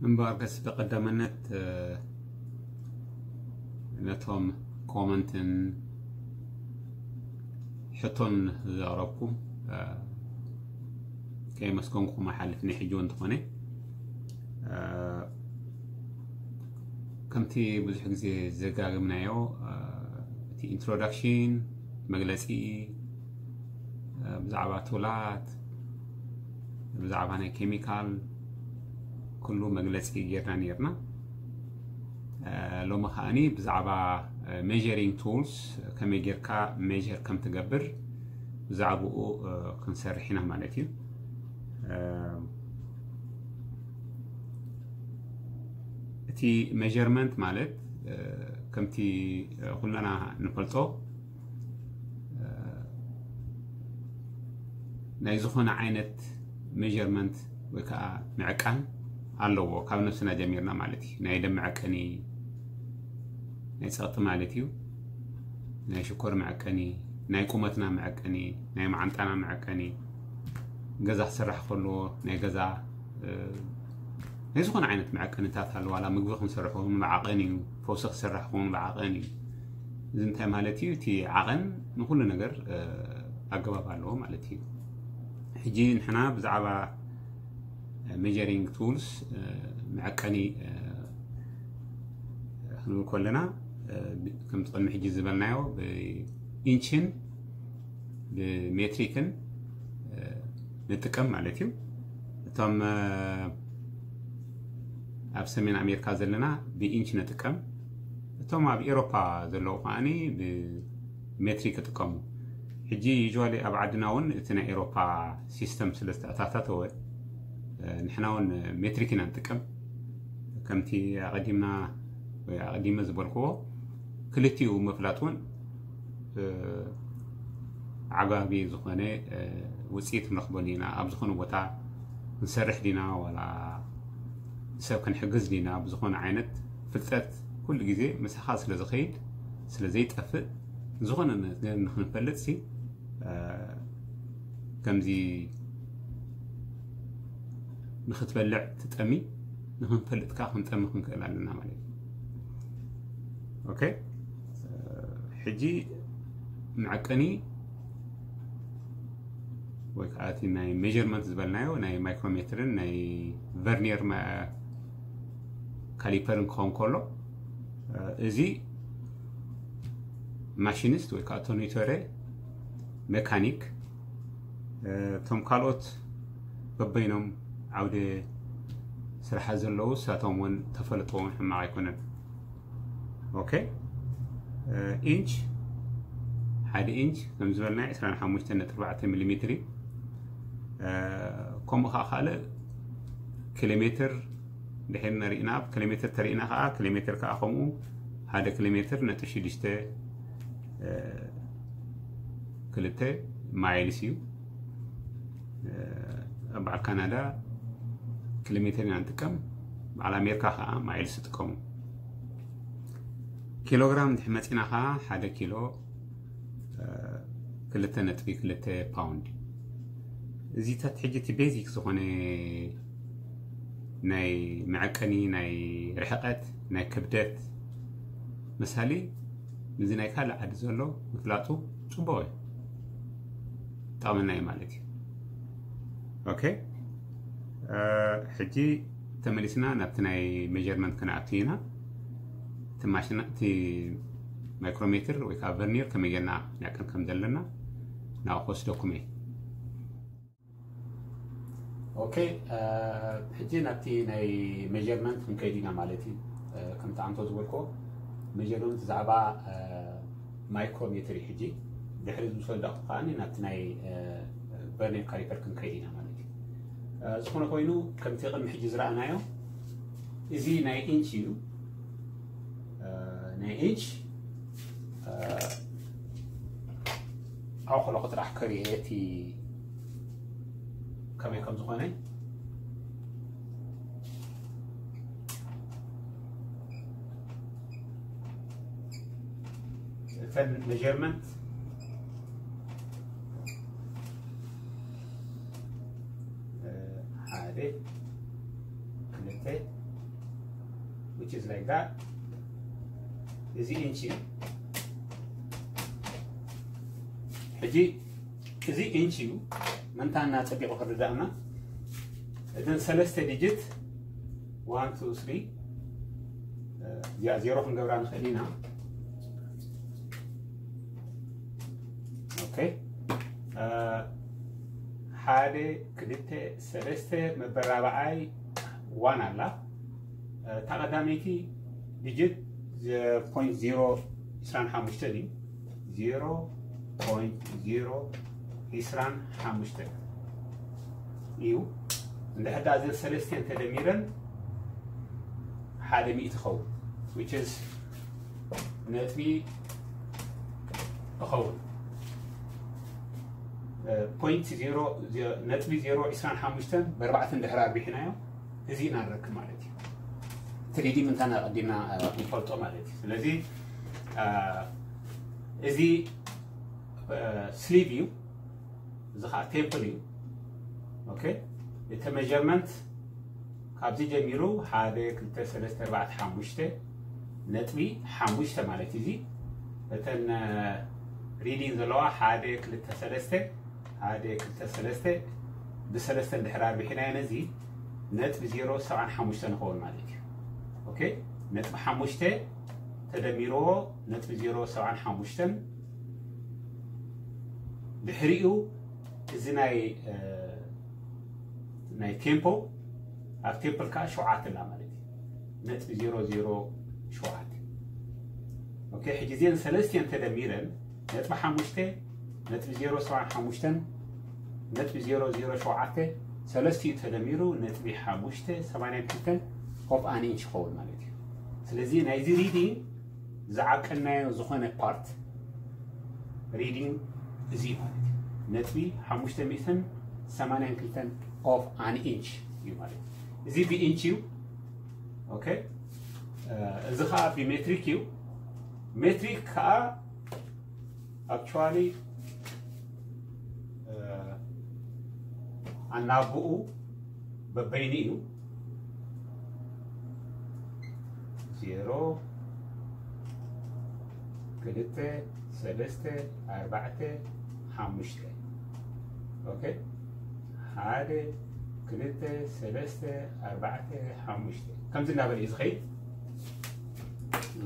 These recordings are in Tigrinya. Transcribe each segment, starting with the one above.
እምበኣርከስ ብቐዳምነት ነቶም ኮመንትን ሕቶን ዘቕረብኩም ከየመስገንኩም ኣይሓልፍን። ሕጂ እውን እንተኾነ ከምቲ ብዙሕ ግዜ ዘጋግምናዮ እቲ ኢንትሮዳክሽን መግለፂ ብዛዕባ ቱላት ብዛዕባ ናይ ኬሚካል ኩሉ መግለፂ ጌርና ነርና። ሎሚ ከዓኒ ብዛዕባ measuring tools ከመይ ጌርካ ሜር ከም ትገብር ብዛዕባኡ ክንሰርሕ ኢና ማለት እዩ። እቲ ሜርመንት ማለት ከምቲ ኩልና ንፈልጦ ናይ ዝኾነ ዓይነት ሜርመንት ወይ ከዓ ምዕቃን ኣለዎ። ካብ ነብስና ጀሚርና ማለት እዩ። ናይ ደም መዐቀኒ፣ ናይ ፀቕጢ ማለት እዩ፣ ናይ ሽኮር መዐቀኒ፣ ናይ ቁመትና መዐቀኒ፣ ናይ መዓንጣና መዐቀኒ፣ ገዛ ክስራሕ ከሎ ናይ ገዛ ናይ ዝኾነ ዓይነት መዐቀንታት ኣለዋ። ምግቢ ክንሰርሕ እውን ብዓቐን እዩ፣ ፈውሲ ክስራሕ ክውን ብዓቐን እዩ። እዚ እንታይ ማለት እዩ? እቲ ዓቐን ንኩሉ ነገር ኣገባብ ኣለዎ ማለት እዩ። ሕጂ ንሕና ብዛዕባ measuring tools መዐቀኒ ክንብል ከለና ከምቲ ቅድሚ ሕጂ ዝበልናዮ ብኢንችን ብሜትሪክን ንጥቀም ማለት እዩ። እቶም ኣብ ሰሜን ኣሜሪካ ዘለና ብኢንች ንጥቀም፣ እቶም ኣብ ኤሮፓ ዘለዉ ከዓኒ ብሜትሪክ ይጥቀሙ። ሕጂ ዩዋሊ ኣብ ዓድና እውን እቲ ናይ ኤሮፓ ሲስተም ስለ ዝተኣታታተወ ንሕና እውን ሜትሪክ ኢና ንጥቀም። ከምቲ ኣቐዲምና ወይ ኣቐዲመ ዝበልክዎ ክልቲኡ ምፍላጥ እውን ዓጋቢ ዝኾነ ውፅኢት ንረኽበሉ ኢና። ኣብ ዝኾነ ቦታ ንሰርሕ ዲና ዋላ ሰብ ክንሕግዝ ዲና ብዝኾነ ዓይነት ፍልጠት ኩሉ ግዜ ምሳኻ ስለ ዝኸይድ ስለ ዘይጠፍእ ዝኾነ ነገር ንክንፈልጥ ሲ ከምዚ ንክትበልዕ ትጠሚ ንክንፈልጥካ ክንጠሚ ክንክእል ኣለና ማለት እዩ። ኦኬ ሕጂ መዐቀኒ ወይ ከዓ እቲ ናይ ሜርመንት ዝበልናዮ ናይ ማይክሮሜትርን ናይ ቨርኒየር ካሊፐርን ክኸውን ከሎ እዚ ማሽኒስት ወይ ከዓ ቶኒቶሬ ሜካኒክ እቶም ካልኦት በበይኖም ዓውደ ስራሓት ዘለዉ እሳቶም እውን ተፈለጥዎም ሕማቕ ኣይኮነን። ኦኬ ኢንች ሓደ ኢንች ከም ዝበልና ዕስራን ሓሙሽተን ነጥቢ ኣርባዕተ ሚሊሜትር እዩ። ከምኡ ከዓ ካልእ ኪሎ ሜትር ድሕር ንርኢና ኪሎ ሜትር ተርኢና ከዓ ኪሎ ሜትር ከዓ ከምኡ ሓደ ኪሎ ሜትር ነጥቢ ሽዱሽተ ክልተ ማይልስ እዩ። ኣብ በዓል ካናዳ ኪሎ ሜትር ኢና ንጥቀም፣ በዓል ኣሜሪካ ከዓ ማይልስ ይጥቀሙ። ኪሎግራም እንድሕር መፂና ከዓ ሓደ ኪሎ ክልተ ነጥቢ ክልተ ፓውንድ። እዚታት ሕጂ እቲ ቤዚክ ዝኾነ ናይ መዐቀኒ ናይ ርሕቀት ናይ ክብደት መሳሊ ምዚ ናይ ካልእ ዓዲ ዘሎ ምፍላጡ ፅቡቅ እዩ፣ ጠቕመና እዩ ማለት እዩ። ኦኬ ሕጂ ተመሊስና ናብቲ ናይ ሜርመንት ክንኣቱ ኢና። እቲ ማሽና እቲ ማይክሮሜትር ወይ ከዓ ቨርኒር ከመይ ጌርና ንዕቅን ከም ዘለና ናብኡ ክወስደኩም እየ። ኦኬ ሕጂ ናብቲ ናይ ሜርመንት ክንከይድ ኢና ማለት እዩ። ከምቲ ኣንቶ ዝበልኮ ሜርመንት ብዛዕባ ማይክሮሜትር እዩ። ሕጂ ድሕሪ ዝወሰድኩ ከዓ ናብቲ ናይ ቨርኒር ካሊፐር ክንከይድ ኢና ማለት እዩ። ዝኾነ ኮይኑ ከምቲ ቅድሚ ሕጂ ዝረኣናዮ እዚ ናይ ኢንች እዩ። ናይ ኢንች ኣብኡ ከለኹ ጥራሕ ከርእየ እቲ ከመይ ከም ዝኾነ እተን ሜርመንት ሓደ ክልተ Which is like that. እዚ ኢንች እዩ። ሕጂ እዚ ኢንች እዩ። ምእንታና ጸቢቑ ክርዳእና፣ እተን ሰለስተ ዲጂት፣ ዋን ቱ ስሪ፣ እዚኣ ዜሮ ክንገብራ ንኽእል ኢና። ኦኬ፣ ሓደ፣ ክልተ፣ ሰለስተ፣ መበራብዓይ ዋን ኣላ። እታ ቀዳመይቲ ዲጂት ፖይንት ዜሮ ዕስራን ሓሙሽተን እዩ። ዜሮ ፖይንት ዜሮ ዕስራን ሓሙሽተን እዩ። እንድሕር ደኣ እዘን ሰለስቲአን ተደሚረን ሓደ ሚእቲ ይኸውን፣ which is ነጥቢ ይኸውን። ፖይንት ዜሮ፣ ነጥቢ ዜሮ ዕስራን ሓሙሽተን ብኣርባዕተ እንድሕር ኣርቢሕናዮ፣ እዚ ኢና ንረክብ ማለት እዩ። እቲ ሪዲንግ ምእንታና ኣቐዲምና ክንፈልጦ ማለት እዩ። ስለዚ እዚ ስሊቭ እዩ፣ እዚ ከዓ ቴምፕል እዩ። ኦኬ፣ እቲ ሜጀርመንት ካብዚ ጀሚሩ ሓደ፣ ክልተ፣ ሰለስተ፣ ኣርባዕተ፣ ሓሙሽተ ነጥቢ ሓሙሽተ ማለት እዩ። እዚ እተን ሪዲንግ ዘለዋ ሓደ፣ ክልተ፣ ሰለስተ፣ ሓደ፣ ክልተ፣ ሰለስተ፣ ብሰለስተ እንድሕር ኣርቢሕናዮ ነዚ ነጥቢ ዜሮ ሰብዓን ሓሙሽተን ንኸውን ማለት እዩ። ኦኬ፣ ነጥቢ ሓሙሽተ ተደሚርዎ ነጥቢ ዜሮ ሰብዓን ሓሙሽተን፣ ድሕሪኡ እዚ ናይ ናይ ቴምፖ ኣብ ቴምፕል ከዓ ሸውዓተ ኣላ ማለት እዩ። ነጥቢ ዜሮ ዜሮ ሸውዓተ። ኦኬ፣ ሕጂ እዚአን ሰለስቲአን ተደሚረን ነጥቢ ሓሙሽተ፣ ነጥቢ ዜሮ ሰብዓን ሓሙሽተን፣ ነጥቢ ዜሮ ዜሮ ሸውዓተ፣ ሰለስቲኡ ተደሚሩ ነጥቢ ሓሙሽተ ሰማንያን ክልተን ኦፍ ኣን ኢንች ይኸውን ማለት እዩ። ስለዚ ናይዚ ሪዲንግ ዝዓቀናዮ ዝኾነ ፓርት ሪዲንግ እዚ እዩ ማለት እዩ። ነጥቢ ሓሙሽተ ሚእትን ሰማንያን ክልተን ኦፍ ኣን ኢንች እዩ ማለት እዩ። እዚ ብኢንች እዩ። ኦኬ፣ እዚ ከዓ ብሜትሪክ እዩ። ሜትሪክ ከዓ ኣክቹዋሊ ኣናብኡ በበይኑ እዩ። ዜሮ፣ ክልተ፣ ሰለስተ፣ ኣርባዕተ፣ ሓሙሽተ። ኦኬ፣ ሓደ፣ ክልተ፣ ሰለስተ፣ ኣርባዕተ፣ ሓሙሽተ፣ ከምዚ እናበለ እዩ ዝኸይድ።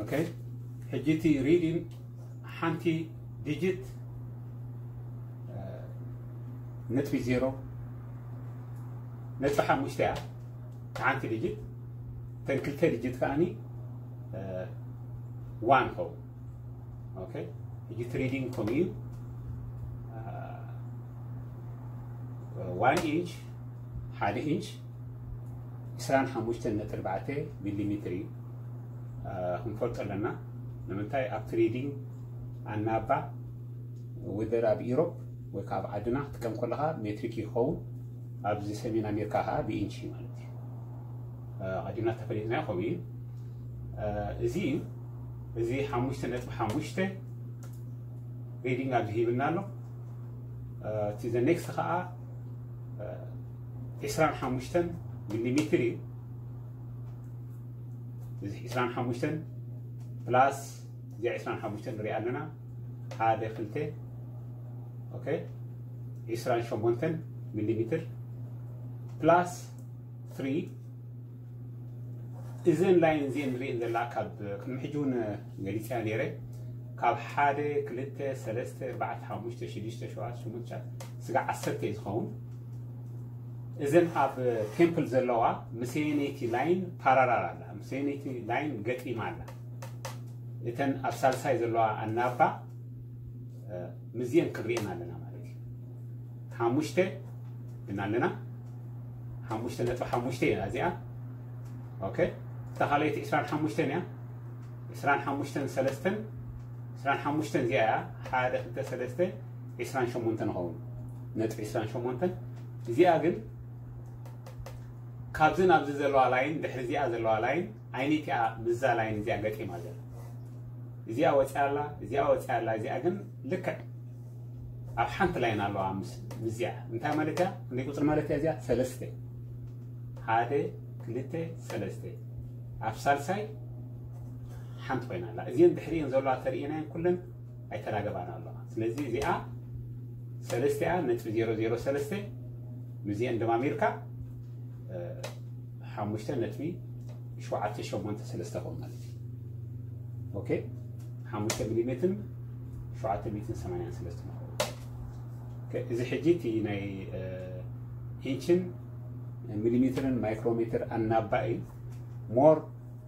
ኦኬ፣ ሕጂ እቲ ሪዲንግ ሓንቲ ዲጂት ነጥቢ ዜሮ፣ ነጥቢ ሓሙሽተ እያ ሓንቲ ዲጂት። እተን ክልተ ዲጂት ከዓኒ ዋን ኸውን። ኦኬ፣ ሕጂ እቲ ሪዲንግ ከምኡ እዩ። ዋን ኢንች፣ ሓደ ኢንች ዕስራን ሓሙሽተን ነጥቢ ኣርባዕተ ሚሊሜትር እዩ። ክንፈልጦ ኣለና። ንምንታይ ኣብቲ ሪዲንግ ኣናባ ወደር ኣብ ኢሮፕ ወይ ከዓ ኣብ ዓድና ክትጥቀም ከለካ ሜትሪክ ይኸውን፣ ኣብዚ ሰሜን ኣሜሪካ ከዓ ብኢንች ማለት እዩ። ቀዲምና ተፈሊጥናዮ ከምኡ እዩ። እዚ እዩ፣ እዚ ሓሙሽተ ነጥቢ ሓሙሽተ ሪዲንግ ኣብዚ ሂብና ኣሎ። እቲ ዘ ኔክስት ከዓ ዕስራን ሓሙሽተን ሚሊሜትር እዩ። እዚ ዕስራን ሓሙሽተን ፕላስ እዚኣ ዕስራን ሓሙሽተን ንሪኣ ኣለና። ሓደ፣ ክልተ፣ ኦኬ፣ ዕስራን ሸሞንተን ሚሊሜትር ፕላስ ትሪ። እዘን ላይን እዚአን ንሪእን ዘለና ካብ ቅድሚ ሕጂ እውን ገሊፀያ ነይረ። ካብ ሓደ፣ ክልተ፣ ሰለስተ፣ ኣርባዕተ፣ ሓሙሽተ፣ ሽዱሽተ፣ ሸውዓተ፣ ሸሞንተ፣ ትሽዓተ፣ ስጋዕ ዓሰርተ እዩ ዝኸውን። እዘን ኣብ ቴምፕል ዘለዋ ምስየነይቲ ላይን ፓራላል ኣላ፣ ምስየነይቲ ላይን ገጢማ ኣላ። እተን ኣብ ሳልሳይ ዘለዋ ኣናባ ምስዚአን ክንሪእን ኣለና ማለት እዩ። ሓሙሽተ እና ኣለና፣ ሓሙሽተ ነጥቢ ሓሙሽተ እያ እዚኣ። ኦኬ፣ እታ ካልኣይቲ ዕስራን ሓሙሽተን እያ። ዕስራን ሓሙሽተን ሰለስተን፣ ዕስራን ሓሙሽተን እዚኣ እያ። ሓደ፣ ክልተ፣ ሰለስተ፣ ዕስራን ሸሞንተን ንኸውን፣ ነጥቢ ዕስራን ሸሞንተን። እዚኣ ግን ካብዚ ናብዚ ዘለዋ ላይን፣ ድሕሪ እዚኣ ዘለዋ ላይን፣ ኣይነይቲ እያ ምስዛ ላይን እዚኣ ገጢማ ዘላ። እዚኣ ወፂኣ ኣላ፣ እዚኣ ወፂኣ ኣላ። እዚኣ ግን ልክዕ ኣብ ሓንቲ ላይን ኣለዋ ምስ፣ ምስዚኣ። እንታይ ማለት እያ? ክንደይ ቁፅሪ ማለት እያ እዚኣ? ሰለስተ። ሓደ፣ ክልተ፣ ሰለስተ። ኣብ ሳልሳይ ሓንቲ ኮይና ኣላ። እዚን ድሕሪን ዘለዋ ተርእየናየን ኩለን ኣይተራገባን ኣለዋ። ስለዚ እዚኣ ሰለስቲኣ ነጥቢ ዜሮ ዜሮ ሰለስተ ምስዚአን ደማሚርካ ሓሙሽተ ነጥቢ ሸውዓተ ሸሞንተ ሰለስተ ኾን ማለት እዩ። ኦኬ፣ ሓሙሽተ ሚሊሜትርን ሸውዓተ ሚእትን ሰማንያን ሰለስተ። እዚ ሕጂ እቲ ናይ ኢንችን ሚሊሜትርን ማይክሮሜትር ኣናባኢ ሞር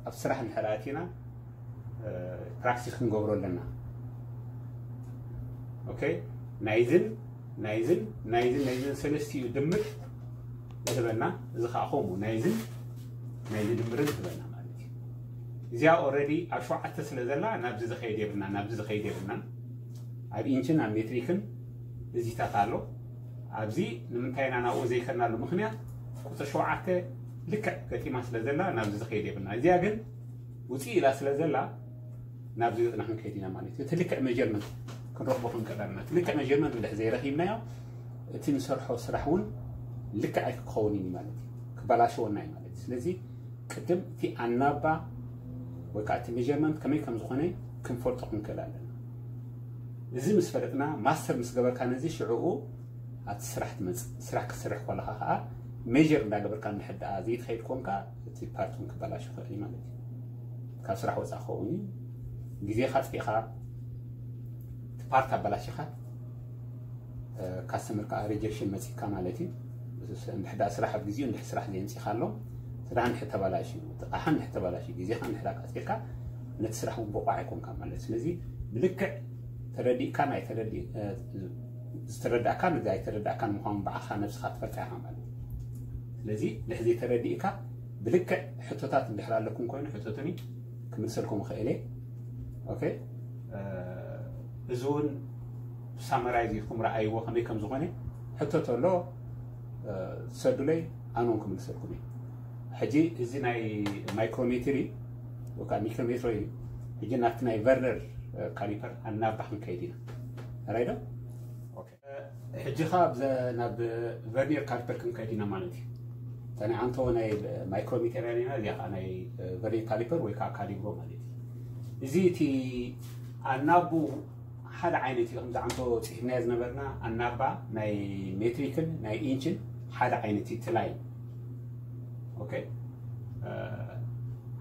ኣብ ስራሕ እንድሕር ኣቲና ፕራክቲስ ክንገብሮ ኣለና። ኦኬ፣ ናይዝን ናይዝን ናይዝን ናይዝን ሰለስቲኡ ድምር ይህበና። እዚ ከዓ ከምኡ ናይዝን ናይዚ ድምርን ይህበና ማለት እዩ። እዚኣ ኦረዲ ኣብ ሸውዓተ ስለ ዘላ ናብዚ ዝኸይድ የብልና ናብዚ ዝኸይድ የብልና። ኣብ ኢንችን ኣብ ሜትሪክን እዚታት ኣሎ። ኣብዚ ንምንታይ ኢና ናብኡ ዘይከድናሉ ምክንያት ቁፅሪ ሸውዓተ ልክዕ ገጢማ ስለ ዘላ ናብዚ ዝኸይድ የብልና። እዚኣ ግን ውፅእ ኢላ ስለ ዘላ ናብዚ ገፅና ክንከይድ ኢና ማለት እዩ። እቲ ልክዕ ሜጀርመንት ክንረኽቦ ክንቀዳልና እቲ ልክዕ ሜጀርመንት እንድሕ ዘይረኺብናዮ እቲ ንሰርሖ ስራሕ እውን ልክዕ ኣይክኸውን እዩ ማለት እዩ። ክበላሸወና እዩ ማለት እዩ። ስለዚ ቅድም እቲ ኣናባ ወይ ከዓ እቲ ሜጀርመንት ከመይ ከም ዝኾነ ክንፈልጦ ክንክእል ኣለና። እዚ ምስ ፈለጥና ማስተር ምስ ገበርካ ነዚ ሽዕኡ ኣብቲ ስራሕ ትመፅእ። ስራሕ ክትሰርሕ ከለካ ከዓ ሜጀር እንዳገበርካ እንድሕር ደኣ ዘይትኸይድ ኮንካ እቲ ፓርት እውን ክበላሽ ይኽእል እዩ ማለት እዩ። ካብ ስራሕ ወፃእ ክኸውን እዩ። ግዜኻ ኣፅቢኻ እቲ ፓርት ኣበላሽኻ ካስተመር ከዓ ሪጀክሽን መፂካ ማለት እዩ። እንድሕር ደኣ ስራሕ ኣብ ግዜኡ እንድሕር ስራሕ ዘየምፂኻ ኣሎ ስራሕ እንድሕር ተበላሽ እዩ ኣሓ እንድሕር ተበላሽ እዩ ግዜኻ እንድሕር ኣቃፂልካ ነቲ ስራሕ እውን ብቑዕ ኣይኮንካ ማለት እዩ። ስለዚ ብልክዕ ተረዲእካ ናይ ተረዲ ዝተረዳእካ ነዚ ኣይተረዳእካን ምዃኑ ባዕኻ ነብስኻ ትፈልጣ ኢኻ ማለት እዩ። ስለዚ ድሕዚ ተረዲእካ ብልክዕ ሕቶታት እንድሕር ኣለኩም ኮይኑ ሕቶትኒ ክምልሰልኩም ይኽእል እየ። ኦኬ፣ እዚ እውን ሳመራይዝ ኢኹም ረኣይዎ ከመይ ከም ዝኾነ ሕቶ ተሎ ሰዱለይ ኣነ እውን ክምልሰልኩም እዩ። ሕጂ እዚ ናይ ማይክሮሜትሪ ወይ ከዓ ሚክሮሜትሮ እዩ። ሕጂ ናብቲ ናይ ቨርነር ካሊፐር ኣናባ ክንከይድ ኢና ራይዶ። ሕጂ ኸ ናብ ቨርኒር ካሊፐር ክንከይድ ኢና ማለት እዩ። እታ ናይ ዓንቶ ናይ ማይክሮሜትር ኢና እዚኣ ከዓ ናይ ቨርኒር ካሊፐር ወይ ከዓ ካሊብሮ ማለት እዩ። እዚ እቲ ኣናቡ ሓደ ዓይነት እዩ። ከምዚ ዓንቶ ፅሒፍናዮ ዝነበርና ኣናባ ናይ ሜትሪክን ናይ ኢንችን ሓደ ዓይነት እዩ። ትላይ ኦኬ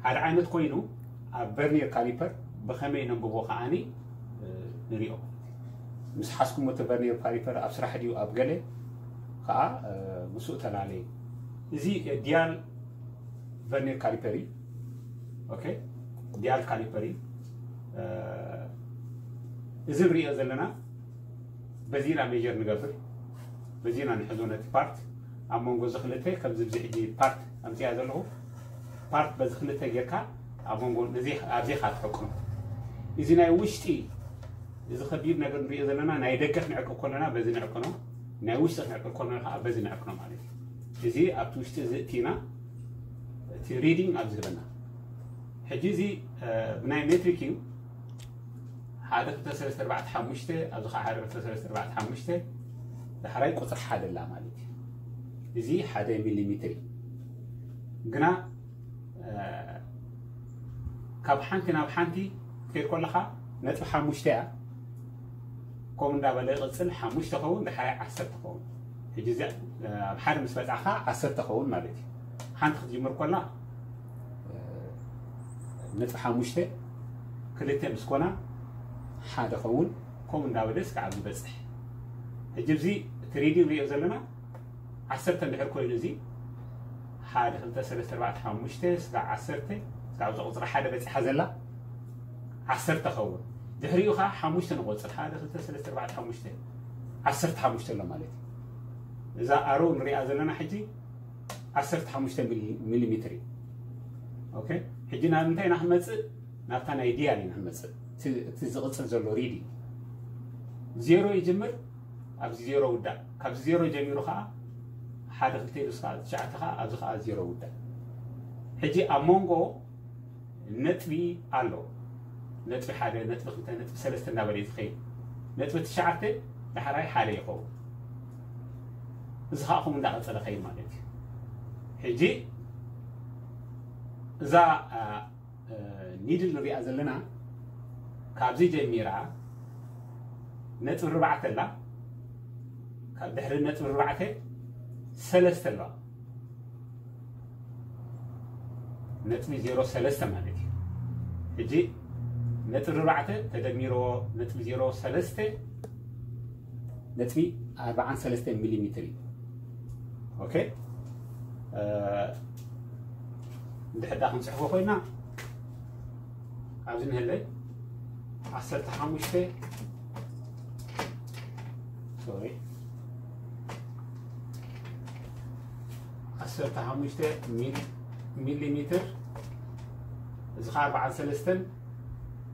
ሓደ ዓይነት ኮይኑ ኣብ ቨርኒር ካሊፐር ብኸመይ ነንብቦ ከዓኒ ንሪኦ። ምስ ሓዝኩሞ እቲ ቨርኒር ካሊፐር ኣብ ስራሕ ድዩ ኣብ ገለ ከዓ ምስኡ ተላለየ። እዚ ዲያል ቨርኒር ካሊፐር እዩ። ኦኬ ዲያል ካሊፐር እዩ። እዚ ንሪኦ ዘለና በዚና ሜጀር ንገብር በዚና ንሕዞ ነቲ ፓርት ኣብ መንጎ እዚ ክልተ ከምዚ ብዚ ሕጂ ፓርት ኣምፅያ ዘለኹ ፓርት በዚ ክልተ ጌርካ ኣብ መንጎ ኣብዚ ካ ትሕቅኖ። እዚ ናይ ውሽጢ እዚ ከቢድ ነገር ንሪኦ ዘለና ናይ ደገ ክንዕቅብ ከለና በዚ ንዕቅኖ፣ ናይ ውሽጢ ክንዕቅብ ከለና ከዓ በዚ ንዕቅኖ ማለት እዩ። እዚ ኣብቲ ውሽጢ እዚ እቲና እቲ ሪዲንግ ኣብዚ ህበና። ሕጂ እዚ ብናይ ሜትሪክ እዩ። ሓደ ክልተ ሰለስተ ኣርባዕተ ሓሙሽተ ኣብዚ ከዓ ሓደ ክልተ ሰለስተ ኣርባዕተ ሓሙሽተ ዳሕራይ ቁፅሪ ሓደ ኣላ ማለት እዩ። እዚ ሓደ ሚሊሜትር እዩ። ግና ካብ ሓንቲ ናብ ሓንቲ ትከይድ ከለካ ነጥቢ ሓሙሽተ እያ። ከምኡ እንዳበለ ይቕፅል ሓሙሽተ ኸውን ዳሕራይ ዓሰርተ ኸውን። ሕጂ እዚ ኣብ ሓደ ምስ በፃዕካ ዓሰርተ ኸውን ማለት እዩ። ሓንቲ ክትጅምር ከላ ነጥቢ ሓሙሽተ ክልተ ምስ ኮና ሓደ ኸውን ከምኡ እንዳበለ እስካብ ዝበፅሕ። ሕጂ እዚ እቲ ሪዲንግ ንሪኦ ዘለና ዓሰርተ እንድሕር ኮይኑ እዚ ሓደ ክልተ ሰለስተ ኣርባዕተ ሓሙሽተ ስጋዕ ዓሰርተ ስጋዕ ኣብዚ ቁፅሪ ሓደ በፂሓ ዘላ ዓሰርተ ኸውን። ድሕሪኡ ከዓ ሓሙሽተ ንቆፅር ሓደ ክልተ ሰለስተ ኣርባዕተ ሓሙሽተ ዓሰርተ ሓሙሽተ ኣሎ ማለት እዩ። እዛ ኣሮ ንሪኣ ዘለና ሕጂ ዓሰርተ ሓሙሽተ ሚሊሜትር እዩ። ኦኬ ሕጂ ናብ እንታይ ኢና ክንመፅእ? ናብታ ናይ ዲያል ኢና ክንመፅእ። እቲ ዝቕፅል ዘሎ ሪዲንግ ዜሮ ይጅምር ኣብዚ ዜሮ ውዳእ። ካብዚ ዜሮ ጀሚሩ ከዓ ሓደ ክልተ ኢሉ ስካ ትሽዓተ ከዓ ኣብዚ ከዓ ዜሮ ውዳእ። ሕጂ ኣብ መንጎ ነጥቢ ኣሎ። ነጥቢ ሓደ ነጥቢ ክልተ ነጥቢ ሰለስተ እንዳበለ እዩ ዝኸይድ። ነጥቢ ትሽዓተ ዳሕራይ ሓደ ይኸውን። እዚ ከዓ ከምኡ እንዳቐፀለ ኸይድ ማለት እዩ። ሕጂ እዛ ኒድል ንሪኣ ዘለና ካብዚ ጀሚራ ነጥቢ ኣርባዕተ ኣላ። ካብ ድሕሪ ነጥቢ ኣርባዕተ ሰለስተ ኣለዋ። ነጥቢ ዜሮ ሰለስተ ማለት እዩ። ሕጂ ነጥቢ ኣርባዕተ ተደሚርዎ ነጥቢ ዜሮ ሰለስተ ነጥቢ ኣርባዓን ሰለስተን ሚሊሜትር እዩ። ኦኬ፣ እንድሕዳ ክንፅሕፎ ኮይና ኣብዚ ንህለይ ዓሰርተ ሓሙሽተ፣ ሶሪ፣ ዓሰርተ ሓሙሽተ ሚሊሜትር፣ እዚ ከዓ ኣርባዓን ሰለስተን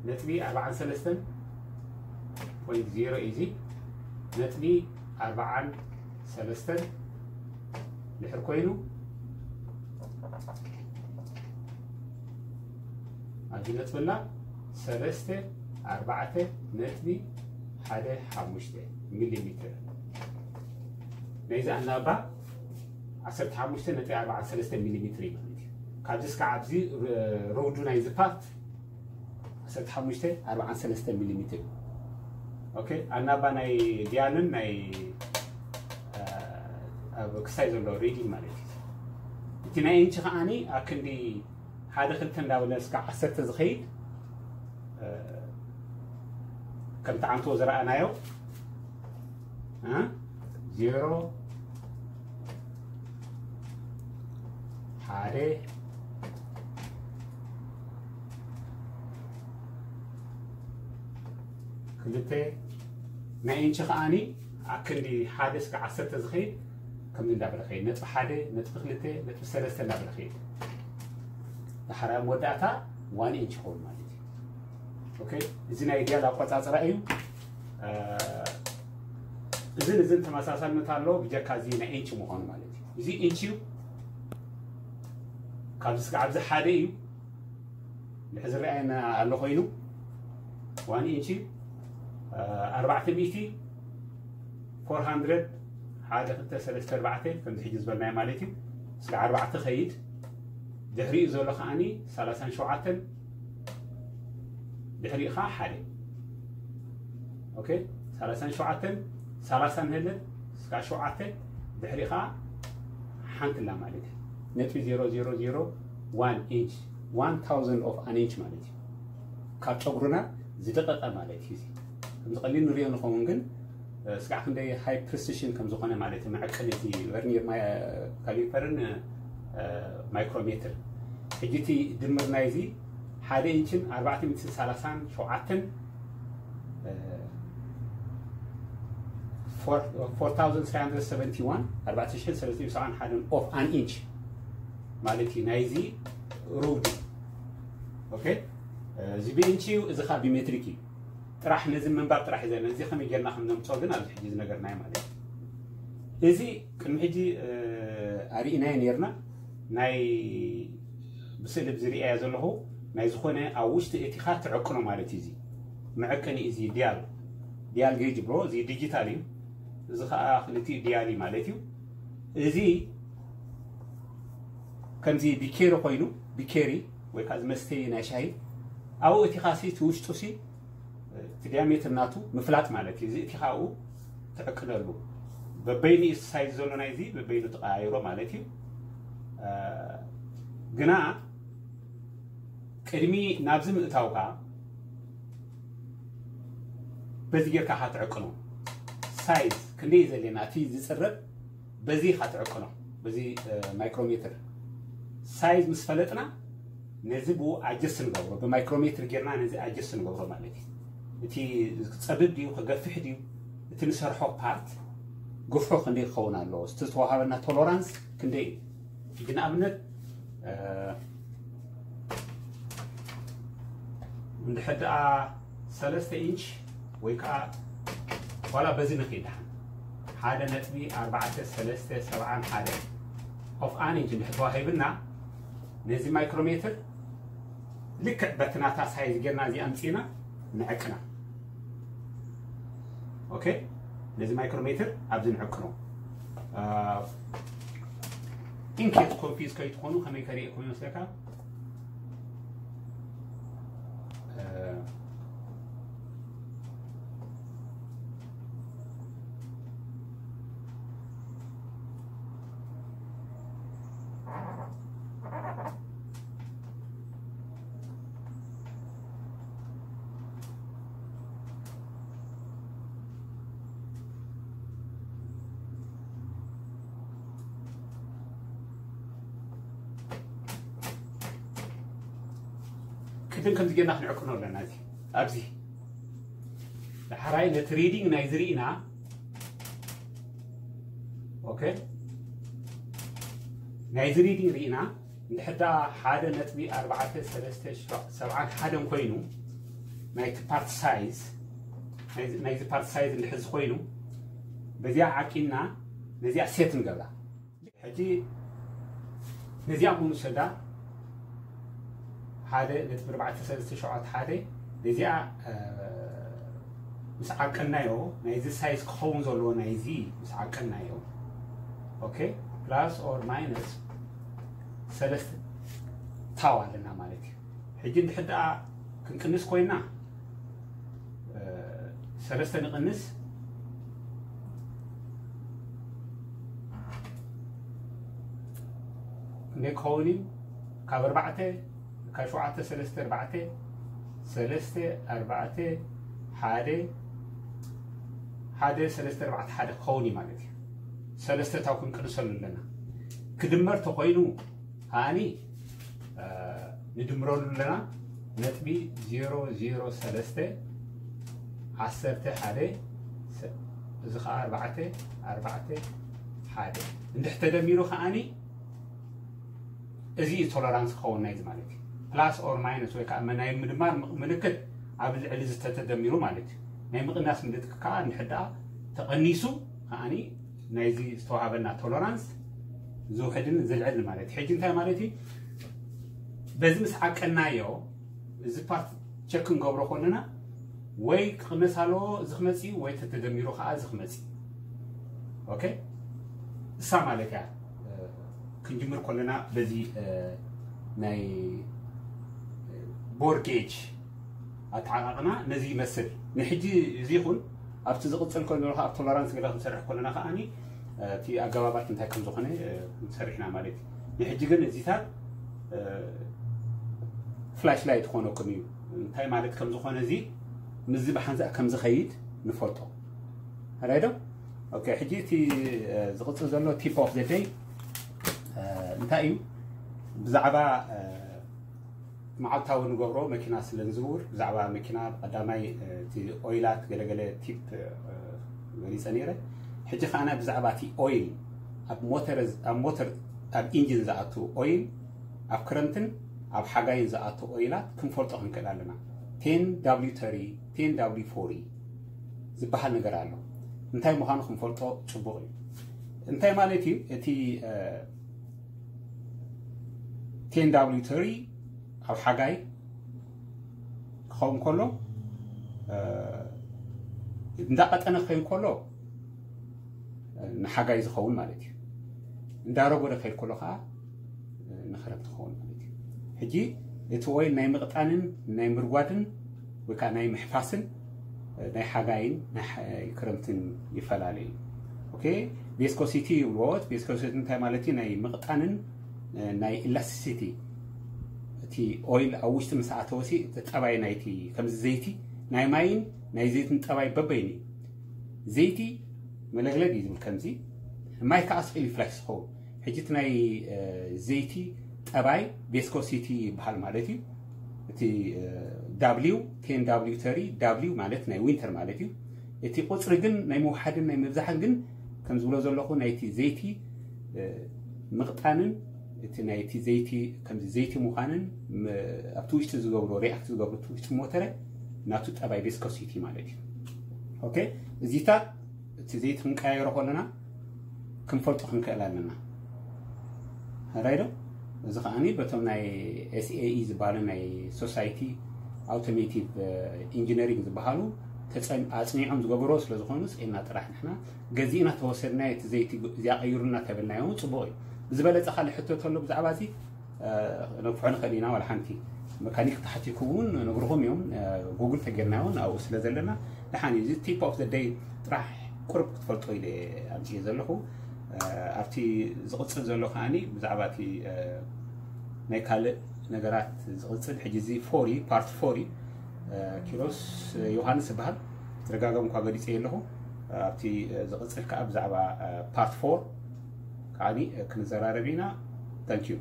ነጥቢ ኣርባዓን ሰለስተን ፖይንት ዜሮ እዩ። እዚ ነጥቢ ኣርባዓን ሰለስተን ድሕር ኮይኑ ኣብዚ ነጥብና ሰለስተ ኣርባዕተ ነጥቢ ሓደ ሓሙሽተ ሚሊሜትር። ናይዚ ኣናባ ዓሰርተ ሓሙሽተ ነጥቢ ኣርባዓን ሰለስተን ሚሊሜትር እዩ ማለት እዩ። ካብዚ እስካብ ኣብዚ ሮውዱ ናይዚ ፓርት ዓሰርተ ሓሙሽተ ኣርባዓን ሰለስተን ሚሊሜትር እዩ። ኦኬ፣ ኣናባ ናይ ዲያልን ናይ ኣብ ክሳይ ዘሎ ሪዲን ማለት እዩ። እቲ ናይ ኢንች ከዓኒ ኣብ ክንዲ ሓደ ክልተ እንዳበለ እስካብ ዓሰርተ ዝኸይድ ከምቲ ዓንቶ ዝረኣናዮ ዜሮ ሓደ ክልተ ናይ ኢንች ከዓኒ ኣብ ክንዲ ሓደ እስከ ዓሰርተ ዝኸይድ ከምዚ እንዳበለ ኸይድ ነጥቢ ሓደ ነጥቢ ክልተ ነጥቢ ሰለስተ እንዳበለ ኸይድ ዳሕራይ መወዳእታ ዋን ኢንች ይኸውን ማለት እዩ። ኦኬ፣ እዚ ናይ ዲያል ኣቆፃፅራ እዩ። እዝን እዝን ተመሳሳልነት ኣለዎ ብጀካ እዚ ናይ ኢንች ምዃኑ ማለት እዩ። እዚ ኢንች እዩ። ካብዚ እስከ ኣብዚ ሓደ እዩ። ንሕዚ ዝረኣየና ኣሎ ኮይኑ ዋን ኢንች ኣርባዕተ ሚእቲ ፎር ሃንድረድ ሓደ ክልተ ሰለስተ ኣርባዕተ ከምዚ ሕጂ ዝበልናዮ ማለት እዩ። እስከ ኣርባዕተ ኸይድ ድሕሪኡ ዘሎ ከዓኒ ሰላሳን ሸውዓተን ድሕሪኡ ከዓ ሓደ። ኦኬ፣ ሰላሳን ሸውዓተን ሰላሳን ህለት እስከ ሸውዓተ ድሕሪኡ ከዓ ሓንቲ ኣላ ማለት እዩ። ነጥቢ ዜሮ ዜሮ ዜሮ ዋን ኢንች ዋን ታውዘንድ ኦፍ ኣን ኢንች ማለት እዩ። ካብ ጨጉርና ዝደቐቐ ማለት እዩ። እዚ ከምዚ ቀሊል ንሪኦ ንኸውን ግን ስጋዕ ክንደይ ሃይ ፕሪሲሽን ከም ዝኾነ ማለት እዩ። መዐቀኒ እቲ ቨርኒር ካሊፐርን ማይክሮሜትር ሕጂ እቲ ድምር ናይዚ ሓደ ኢንችን ኣርባዕተ ሚእትን ሰላሳን ሸውዓተን ፎር ታውዘንድ ስሪ ሃንድረድ ሰቨንቲ ዋን ኣርባዕተ ሽሕን ሰለስተ ሚእትን ሰብዓን ሓደን ኦፍ ኣን ኢንች ማለት እዩ። ናይዚ ሩድ ኦኬ፣ እዚ ብኢንች እዩ፣ እዚ ከዓ ብሜትሪክ እዩ። ጥራሕ ነዚ ምንባብ ጥራሕ እዩ ዘለና። እዚ ከመይ ጌርና ከም ነምፅኦ ግን ኣብዚ ሕጂ ዝነገርናዮ ማለት እዩ። እዚ ቅድሚ ሕጂ ኣርእናዮ ነርና ናይ ብስእሊ ዝርእያ ዘለኹ ናይ ዝኾነ ኣብ ውሽጢ እቲኻ ትዕቅኖ ማለት እዩ። እዚ መዐቀኒ እዚ ዲያል ዲያል ጌጅ ብሮ እዚ ዲጂታል እዩ። እዚ ከዓ ክልቲኡ ዲያል እዩ ማለት እዩ። እዚ ከምዚ ቢኬሪ ኮይኑ ቢኬሪ ወይ ከዓ ዝመስተይ ናይ ሻሂ ኣብኡ እቲኻ ሲ እቲ ውሽጡ ሲ እቲ ዲያሜትር ናቱ ምፍላጥ ማለት እዩ። እዚ እቲ ካብኡ ትዕቅነሉ በበይኑ እዩ ሳይዝ ዘሎ ናይዚ በበይኑ ተቀያይሮ ማለት እዩ። ግና ቅድሚ ናብዚ ምእታውካ በዚ ጌርካ ካትዕቅኖ ሳይዝ ክንደይ እዩ ዘሌና እቲ ዝፅረብ በዚ ካትዕቅኖ በዚ ማይክሮሜትር ሳይዝ ምስ ፈለጥና ነዚ ብኡ ኣጀስ ንገብሮ ብማይክሮሜትር ጌርና ነዚ ኣጀስ ንገብሮ ማለት እዩ። እቲ ክፀብብ ድዩ ክገፍሕ ድዩ እቲ ንሰርሖ ፓርት ግፍሑ ክንደይ ክኸውን ኣለዎ ዝተዋሃበና ቶሎራንስ ክንደይ እዩ። ሕጂ ንኣብነት እንድሕር ደኣ ሰለስተ ኢንች ወይ ከዓ ዋላ በዚ ንኽእል ደሓን ሓደ ነጥቢ ኣርባዕተ ሰለስተ ሰብዓን ሓደ ኦፍ ኣን ኢንች እንድሕር ተዋሂብና ነዚ ማይክሮሜትር ልክዕ በቲ ናታ ሳይዝ ጌርና እዚ ኣምፂና ንዕቅና። ኦኬ፣ ነዚ ማይክሮሜትር ኣብዚ ንዕቅኖ። ኢንኬት ኮንፊዝ ከይትኾኑ ከመይ ከርእየኩም ይመስለካ? ቅድም ከምዚ ጌርና ክንዕቅኖ ኣለና። እዚ ኣብዚ ዳሕራይ ነቲ reading ናይዚ ርኢና። ኦኬ፣ ናይዚ reading ርኢና። እንድሕዳ ሓደ ነጥቢ ኣርባዕተ ሰለስተ ሰብዓን ሓደን ኮይኑ ናይቲ part size፣ ናይዚ part size እንድሕዚ ኮይኑ በዚኣ ዓቂንና ነዚኣ set ንገብራ። ሕጂ ነዚኣ ምውሰዳ ሓደ ነጥቢ ኣርባዕተ ሰለስተ ሸውዓተ ሓደ ነዚኣ ምስ ዓቀናዮ ናይዚ size ክኸውን ዘለዎ ናይዚ ምስ ዓቀናዮ። ኦኬ፣ plus or minus ሰለስተ ታው ኣለና ማለት እዩ። ሕጂ እንድሕር ደኣ ክንቅንስ ኮይና ሰለስተ ንቕንስ እንደ ክኸውን እዩ። ካብ ኣርባዕተ ካብ ሸውዓተ ሰለስተ ኣርባዕተ ሰለስተ ኣርባዕተ ሓደ ሓደ ሰለስተ ኣርባዕተ ሓደ ክኸውን እዩ ማለት እዩ። ሰለስተ ታው ክንቅንሰሉ ኣለና። ክድመር ተኮይኑ ከዓኒ ንድምረሉ ኣለና። ነጥቢ ዜሮ ዜሮ ሰለስተ ዓሰርተ ሓደ እዚ ከዓ ኣርባዕተ ኣርባዕተ ሓደ እንድሕ ተደሚሩ ከዓኒ እዚ እዩ ቶለራንስ ክኸውን ናይዚ ማለት እዩ። plus or minus ወይ ከዓ ናይ ምድማር ምልክት ኣብ ልዕሊ ዝተተደሚሩ ማለት እዩ። ናይ ምቕናስ ምልክት ከዓ እንድሕር ደኣ ተቐኒሱ ከዓኒ ናይዚ ዝተዋሃበና ቶለራንስ ዝውሕድን ዝልዕልን ማለት እዩ። ሕጂ እንታይ ማለት እዩ? በዚ ምስ ዓቀናዮ እዚ part check ክንገብሮ ከለና ወይ ክቕነስ ኣለዎ እዚ ክመፅእ እዩ ወይ ተተደሚሩ ከዓ እዚ ክመፅእ እዩ። ኦኬ፣ እሳ ማለት እያ። ክንጅምር ከለና በዚ ናይ bore gauge ኣተዓቃቅና ነዚ ይመስል። ንሕጂ እዚ ይኹን ኣብቲ ዝቕፅል ከሎ ከዓ ኣብ ቶለራንስ ገለ ክንሰርሕ ከለና ከዓኒ እቲ ኣገባባት እንታይ ከም ዝኾነ ክንሰርሕ ኢና ማለት እዩ። ንሕጂ ግን እዚታት flashlight ክኾነኩም እዩ። እንታይ ማለት ከም ዝኾነ እዚ ምስዚ ብሓንሳእ ከም ዝኸይድ ንፈልጦ። ኣራይ ዶ? ኦኬ፣ ሕጂ እቲ ዝቕፅል ዘሎ tip of the day እንታይ እዩ? ብዛዕባ መዓልታዊ ንገብሮ መኪና ስለ ንዝውር ብዛዕባ መኪና ቀዳማይ እቲ ኦይላት ገለገለ ቲፕ ገሊፀ ነይረ። ሕጂ ከዓ ብዛዕባ እቲ ኦይል ኣብ ሞተር ኣብ ሞተር ኣብ ኢንጂን ዝኣቱ ኦይል ኣብ ክረምትን ኣብ ሓጋይን ዝኣቱ ኦይላት ክንፈልጦ ክንክእል ኣለና። ten W thirty ten W forty ዝበሃል ነገር ኣሎ። እንታይ ምዃኑ ክንፈልጦ ፅቡቕ እዩ። እንታይ ማለት እዩ እቲ ten W thirty ኣብ ሓጋይ ክኸውን ከሎ እንዳቐጠነ ክኸይድ ከሎ ንሓጋይ ዝኸውን ማለት እዩ። እንዳረጎደ ክኸይድ ከሎ ከዓ ንክረምቲ ክኸውን ማለት እዩ። ሕጂ እቲ ኦይል ናይ ምቕጣንን ናይ ምርጓድን ወይ ከዓ ናይ ምሕፋስን ናይ ሓጋይን ናይ ክረምትን ይፈላለ እዩ። ኦኬ፣ ቪስኮሲቲ ይብልዎ። ቪስኮሲቲ እንታይ ማለት እዩ? ናይ ምቕጣንን ናይ ኢላስቲሲቲ። እቲ ኦይል ኣብ ውሽጢ ምስ ኣተወሲ እቲ ጠባይ ናይቲ ከምዚ ዘይቲ ናይ ማይን ናይ ዘይትን ጠባይ በበይኑ እዩ። ዘይቲ መለግለግ እዩ ዝብል ከምዚ ማይ ከዓ ስቕ ኢሉ ይፍላሽ ዝኸውን። ሕጂ እቲ ናይ ዘይቲ ጠባይ ቪስኮሲቲ ይበሃል ማለት እዩ። እቲ W ten W thirty W ማለት ናይ ዊንተር ማለት እዩ። እቲ ቁፅሪ ግን ናይ ምውሓድን ናይ ምብዛሕን ግን ከም ዝብሎ ዘለኹ ናይቲ ዘይቲ ምቕጣንን እቲ ናይቲ ዘይቲ ከምዚ ዘይቲ ምዃንን ኣብቲ ውሽጢ ዝገብሮ ሪኣክት ዝገብሩ እቲ ውሽጢ ሞተረ ናቱ ጠባይ ቪስኮሲቲ ማለት እዩ። ኦኬ፣ እዚታት እቲ ዘይቲ ክንቀያየሮ ከለና ክንፈልጦ ክንክእል ኣለና። ራይ ዶ? እዚ ከዓኒ በቶም ናይ S A E ዝበሃሉ ናይ ሶሳይቲ ኣውቶሜቲቭ ኢንጂነሪንግ ዝበሃሉ ኣፅኒዖም ዝገበሮ ስለ ዝኾኑ ስኢና ጥራሕ ንሕና ገዚእና ተወሰድና እቲ ዘይቲ እዚኣ ቀይሩና ተበልናዮ እውን ፅቡቕ እዩ። ብዝበለፀ ካልእ ሕቶ ተሎ ብዛዕባ እዚ ነግፍሖ ንኽእል ኢና። ዋላ ሓንቲ መካኒክ ተሓቲኩም እውን ነግርኹም እዮም። ጉግል ተጌርና እውን ኣብኡ ስለ ዘለና ደሓን እዩ። እዚ ቲፕ ኦፍ ዘ ደይ ጥራሕ ቁርብ ክትፈልጦ ኢለ ኣምፅዮ ዘለኹ። ኣብቲ ዝቕፅል ዘሎ ከዓኒ ብዛዕባ እቲ ናይ ካልእ ነገራት ዝቕፅል ሕጂ እዚ ፎር እዩ፣ ፓርት ፎር እዩ። ኪሮስ ዮሃንስ ይበሃል። ተደጋጋሚ እኳ ገሊፀ ኣለኹ። ኣብቲ ዝቕፅል ከዓ ብዛዕባ ፓርት ፎር ከዓኒ ክንዘራረብ ኢና። ታንኪዩ።